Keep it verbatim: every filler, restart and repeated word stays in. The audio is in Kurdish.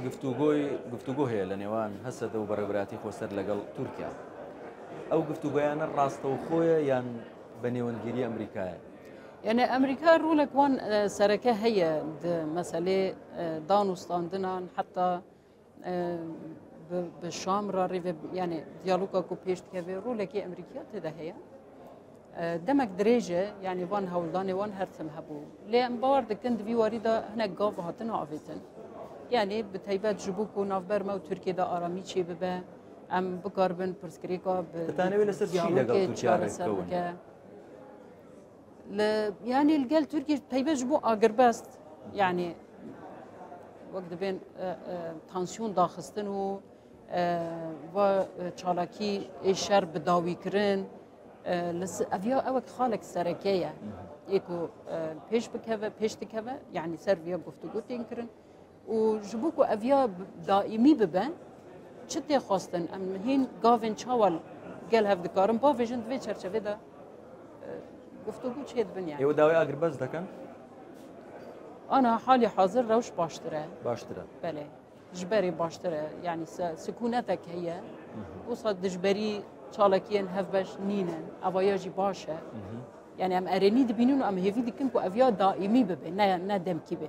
Guftûgoyê, guftûgo heye li nêwan Hesed û Bereweriyatî Xweser legal Tirkiye. Ew guftûgoyane rastewxo ye yan bi nêwendgirî Amerîka ye? Yani Amerîka rolek wan e, sereke heye di meselê e, dan û standinan, heta e, bi, bi Şam re rê ve, yani diyaloga ku pêş dikeve, rolekî Amerîka tê de heye. E, demek dirêj e, yani van hewldanê wan her tim hebû. Lê em bawer dikin di vî warî de hinek gav hatin avêtin. Yani bi taybet ji bo ku navber me û Tirkiye de aramî çê bibe, em bikaribin pirsgirêka bi Ditanê wê li ser çi diyalogê legal Tirkiye çareser rêkewin? Bike. Li, yani li gel Tirkiye taybet ji bo agirbest, yani wek dibên e, e, tansiyon daxistin û e, va e, çalakî ê şer bi dawî kirin, e, li si- ev ya ewek xalek sereke ye. Ê ku e, pêş bikeve, pêş dikeve, yani ser viya guftûgo tên kirin. Û ji bo ku ev ya daîmî bibe, çi tê xwestin? Em hîn gavên çawa gel hev dikarin bavêjin, di vê çerçevê de e, guftûgo çê dibin yani. Ê wê dawê agirbest dikin? Ana halî hazir rewş baştir e. Baştir e. Belê. Ji berê baştir e. Yani se- sikûnetek heye. Wisa dijberî çalakiyên hevbeş nînin. Evaya jî baş e. Yani em erênî dibînin û em hêvî dikin ku ev ya daîmî bibe, ne, ne demkî be.